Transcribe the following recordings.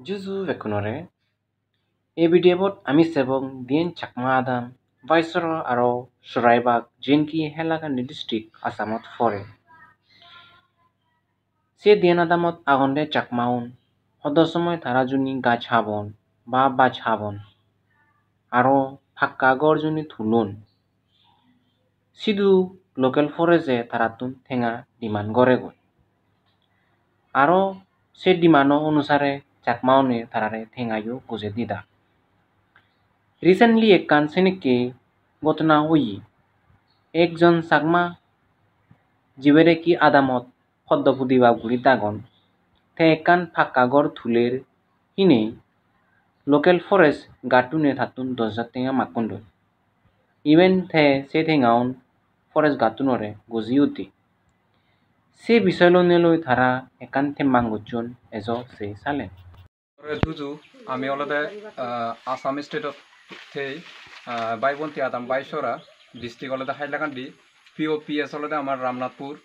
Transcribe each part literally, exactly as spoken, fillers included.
Juju bekkunore. Ei video bot ami sebong diyen Chakma adam, Baisora aro Soraibag, jiyen ki Hailakandi district, Assamot pore. Se diyen adamot agonde Chakmaun, hodo somoy tara juni gaj habon ba baj habon, aro pakka gor juni tulon. Sidu local forest-e tarattun tenga demand goregoi. Aro se demand-o onusare Chakmaune tarare tengayo gojei didak. Recently ekkan senekke ghotona oye. Ekjon Chakma, jibere ki adamot poddo pudibak guri dagon, te ekkan pakka ghor tuler hinei local forest guard-une tattun dos hajar tenga makkon don. Iben te se tengaun forest guard-unore gojei utti. Se bisoy loinei loi tara ekkan temmang gocchon ejo se salen. Ore duju, ami olode, ah, Assam state-ot thei, ah, Bhai Bonti Adam Baisora, district olode Hailakandi, P O P S olode amar Ramnathpur.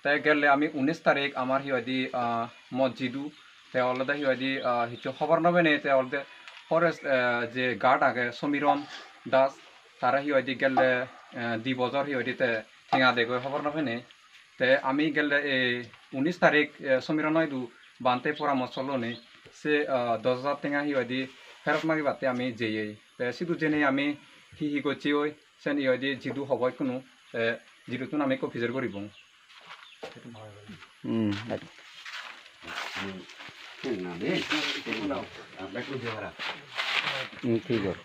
Te gelle ami unis tarik amar hi hoide, ah, mot jidu, te olode hi hoide, ah, hissu hobor no penei, te olode forest, ah, je guard age Somiron Das, tare hi hoide gelle, ah, di bojor hi hoide te tenga degoi hobor no penei. Te ami gelle ei unis tarik, eh, Somiron idu bhante poramorso lonei se, ah, dos hajar tenga hi hoide ferot magibatte ami jeyei. Te sidu jenei ami hi hi gocchei oi, sen hi hoide jidu hobo ikkunu, te jiduttun ami ekko pijor guribong. Hmm, right. Hmm, thik age.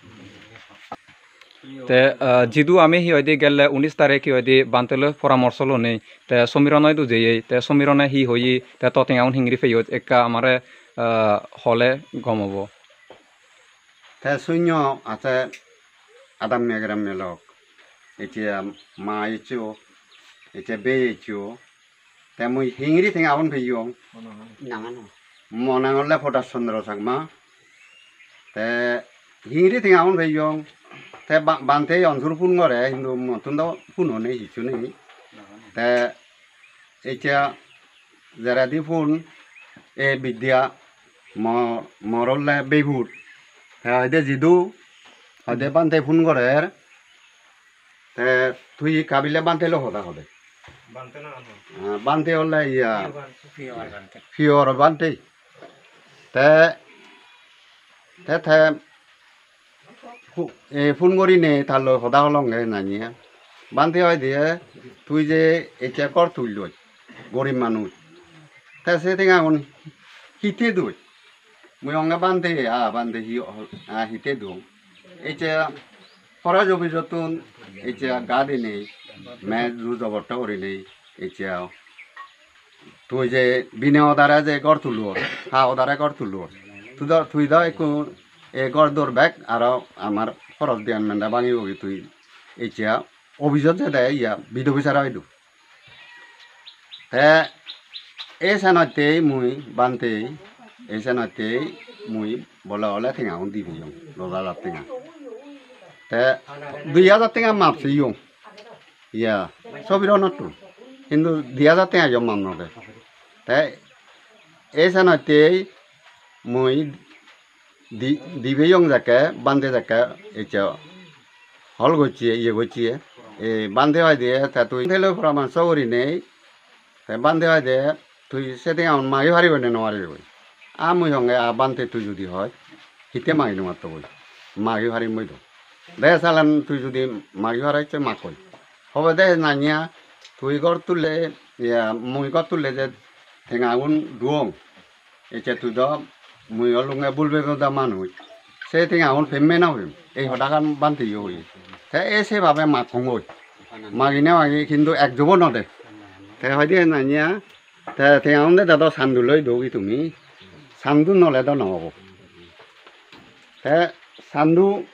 Te, ah, jidu ami hi hoide gelle unis tarik hi hoide bhante loi poramorso lonei, te Somiron idu jeyei, te Somirone hi hoye, te to tengaun hingiri peyot ekka amare, ah, hole gom obo. Te sunyo ase adamme gramme lok, ecche ma eccho, ecche bei eccho, te mui hingiri tengaun peyong. Mo nangan ole Podas Chandra Chakma. Te hingiri tengaun peyong. Te ba-, bhante onsur phone gore, hintu mottun do phone-o nei, hissu nei. Te ecche jeredi phone, e Bidya, mo-, mor ole bei put. Te hoide jidu, hoide bhante phone gorer. Te tui ekka bile bhante loi hoda hode. Bhante na ano. Ah, bhante ole iya. Pure bhante. Pure bhante. Te, te, te, hu-, e, phone gurinei ta loi hoda holonge nanye. Bhante hoide, tui je ecche ghor tulloi, gorib manuj. Te se tengagun hitte doi? Mui honge bhante, a bhante hi ho-, a hitte dong. Ecche forest office-ottun ecche guard enei, me ju jobotto gurinei ecche tui je bina order-e je ghor tulor, ha order-e ghor tulor. Tui do, tui do ekku e ghor dor bek aro amar forest department-e bhangibogi tui ecche office-ot jede iya bido bichar oi do. Te ei senottei mui bhante, ei senottei mui bole ole tengaun di peyong, dos hajar tenga. Te dui hajar tenga map seyong. Iya, Somironottun. Hintu dui hajar tenga yo map no de. Te ei senottei mui di, di peyong jekke, bhante jekke ecche hol gocche, iye gocche. E bhante hoide, te tui bhante loi poramorso gurinei, te bhante hoide, tui se tengaun magi paribe ne no paribe? A mui honge, a bhante tui judi hoi, hitte magi no matto goi? Magi parim mui do. De salen tui judi magi paros se mak goi. Hobe de nanya, tui ghor tulle, iya, mui ghor tulle je tengagun duong. Ecche tui do mui olunge bul bebe da manuj. Se tengaun pem me no pem? Ei hodagan bhante yo hoye. Te ei se babe mak hongoi. Magi ne magi hintu ek jobo no de. Te hoide nanya, te tengaun de do sandu loi dogi tumi. Sandu nole do no obo. Te sandu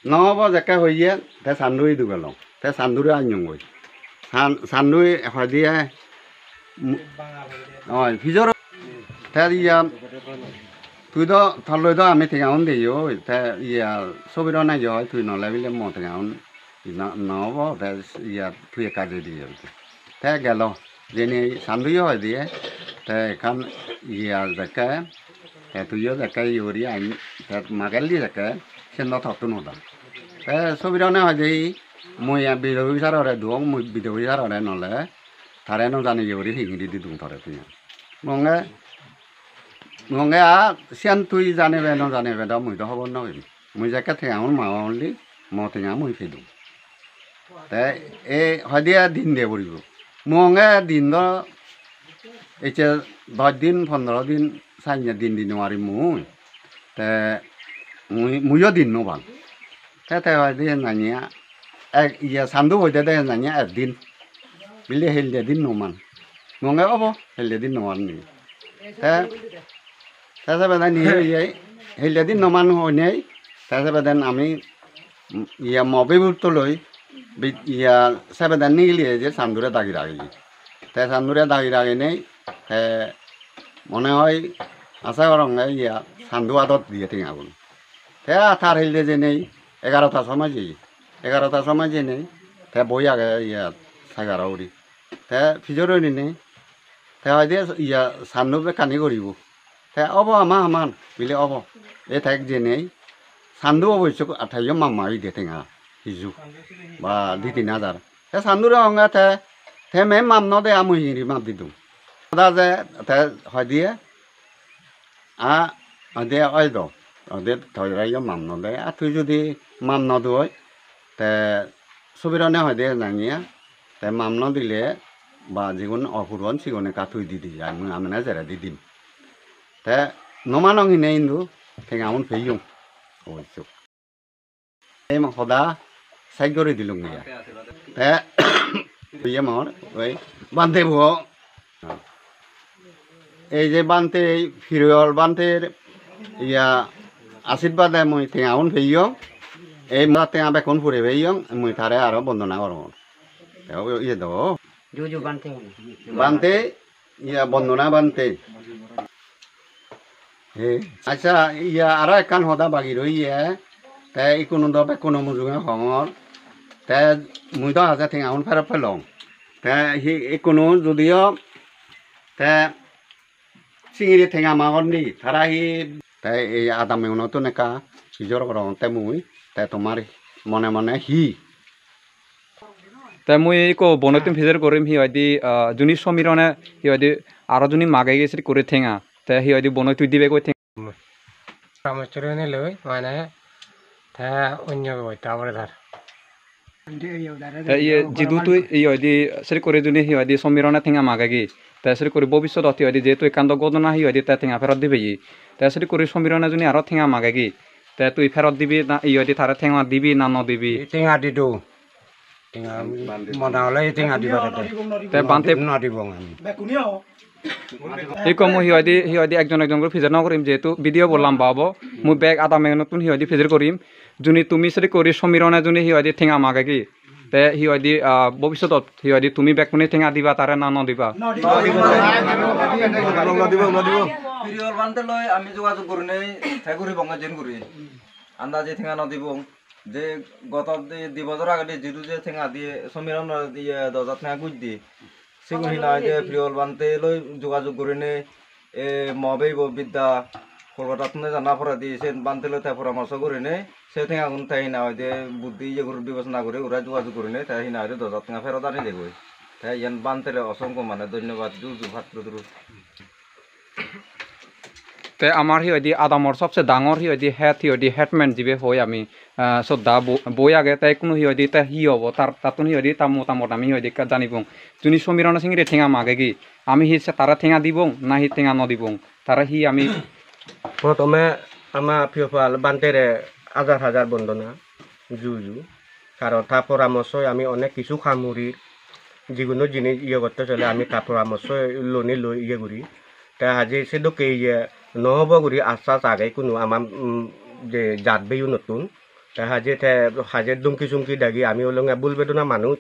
no obo jekke hoye, te sandu idu gelong. Te sandure anyongoi. San-, sandu hoide, mm, oi, pijor. Te iya, tui do, toloi do ami tengaun deyo, te iya, Sobirone yo, tui nole bile mo tengaun no, no obo, te iya, tui ekka jei diyo. Te gelo. Jeni Sanduyo hoide, te ekkan iye ar jekke, te tuiyo jekke iye guri ain, te magel di jekke, sen do tottun hoda. Te Sobirone hoide, mui a B D O officer-ore duong, mui B D O officer-ore nole, tare no jani iye guri hingiri didung tore tui. Monge, monge a siyan tui janebe no janebe do mui do hobor no pem. Mui jekke tengaun magon di, mo tenga mui pedung. Te e hoide din de puribo. Monge din do ecche dosh din, pondro din, sanne din di no parim mui. Te mui, muiyo din no pang. Te, te hoide nanye, ek, iye, Sandu hoide de nanye ekdin. Bile helde din no man. Monge obo, helde din no man ni. Te, te sebeden ni iye, helde din no man hoinei. Te sebeden ami, mm, iye, mo bibutto loi, bi-, iye, sebeden nigiliye je Sandure dagi dagi. Te Sandure dagi dagi nei, te mone hoi asa goronge iye, Sandu adot diye tengagun. Te aa tar helde jenei egarota somoi jeye. Egarota somoi jenei te boi age iye sagaro ugure. Te pijor oinei te hoide iye Sandu bekkani guribo. Te obo ama haman bile obo. E tek jenei Sandu obo issuk, ar te iyo mamma oide tenga hiju ba di tin hajar. Te Sandure honge te, te me mam no de, a mui hingiri map didung. Hoda je te hoide A, ode oi do, ode toire yo mam no de. A tui judi mam no doi, te Sobirone hoide nangiya, te mam no dile ba jigun opuron sigun ekka tui di di jai, mui amene jere di dim. Te no manong hine hintu tengaun peyong. Obosso. Ei mo hoda sej guri dilung ya. Te iye mor oi bhante bo. Ei je bhante, Piriyol bhanter iya ashirbade mui tengaun peyong. Ei mo tenga bekkun pure peyong, mui tare aro bondona gorongor. Te o iye do. Ju ju bhante. Bhante, iya, bondona bhante. He, accha, iya, aro ekkan hoda bagi roiye. Te ikkunu do bekkuno mujunge hongor. Te mui do haje tengaun pherot pelong. Te hi ikkunu judiyo te singiri tenga magon di, tara hi te ei adammegunottun ekka pijor gorong te mui, te tomar mone mone hi? Te mui ikko bonottun pijor gorim, hi hoide, ah, juni Somirone hi hoide aro juni magegi siri guri tenga. Te hi hoide bonoi tui dibegoi tenga. Rameshwar niloi mane te onyo bebosta obode tar. Te iye jidu tui hi hoide siri guri juni hi hoide Somirone tenga magegi. Te siri guri bobissodot hi hoide jehetu ekkan do godona hi hoide te tenga pherot dibeye. Te siri guri Somirone juni aro tenga magegi. Te tui pherot dibi na, iye hoide tare tenga dibi na no dibi? Tenga dido. Tenga mona ole tenga diba de. Te bhante no dibong ami. Ikko mui hi hoide, hi hoide ekjon ekjon guri pijor no gorim, jehetu video bo lamba obo. Mui bek adammegunottun hi hoide pijor gorim. Juni tumi siri guri Somirone juni hi hoide tenga magegi. Te hi hoide, ah, bobissodot hi hoide tumi bekkune tenga diba tare na no diba? No dibo, no dibo. Piriyol bhante loi ami jogajog gurinei te guribonge jen guri. Andaje tenga no dibong. Je goto di, di bojor agedi jidu je tenga diye, Somironore diye dos hajar tenga guj di. Sigun hi nang hoide Piriyol bhante loi jogajog gurinei, e, mo beibo Bidya Kolkatattun jana poredi, sen bhante loi te poramorso gurinei, se tengagun te hi nang hoide buddhi iye guri bibesona guri ura jogajog gurinei, te hi nang hoide dos hajar tenga pherot ani degoi. Te iyen bhante loi osongkho mane dhonnobad, ju ju patturuturu. Te amar hi hoide adamor sobse dangor hi hoide head, hi hoide headman jibe hoi ami, ah, sot da bo-, boi age, te ikkunu hi hoide te hi obo, tar, tattun hi hoide ta motamot ami hi hoide ekka janibong. Juni Somirone singiri tenga magegi, ami hi se tare tenga dibong, na hi tenga no dibong? Tare hi ami Protome ama Piriyol bhantere hajar hajar bondona, ju ju. Karon ta poramorso ami onek kisu ham gurir, jiguno jinis iye gotte sele ami ta poramorso lonei loi iye guri. Te haje sedokke iye no obo guri asas age ikkunu ama, mm, je jat beyunottun. Te haje te, haje dumki sumki dagi ami olonge bul bedona manuj.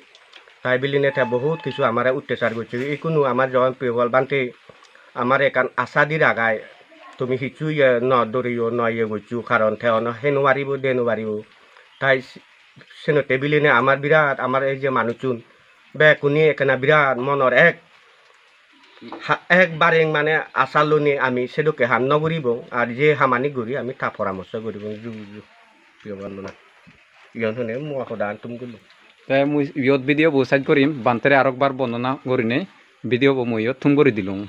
Tai biline te bohut kisu amare ottechar gocche. Ikkunu amar jogon Piriyol bhante amare ekkan asa di ragai, tumi hissu iye no doriyo, no iye goccho, karon te ono hei no paribo, de no paribo. Tai senotte biline amar birat, amar ei je manuchun bekkune ekkena birat monor ek Ha-, ekbare mane asa loni ami sedokke ham no guribong, ar je hamani guri ami ta poramorso guribong, ju, ju, priyo bondhuna. Iyon hone mo hodan tum gullo. Te mui iyot video bo sej gorim, bhantere arokbar bondona gurinei video bo mui iyot thum guri dilung.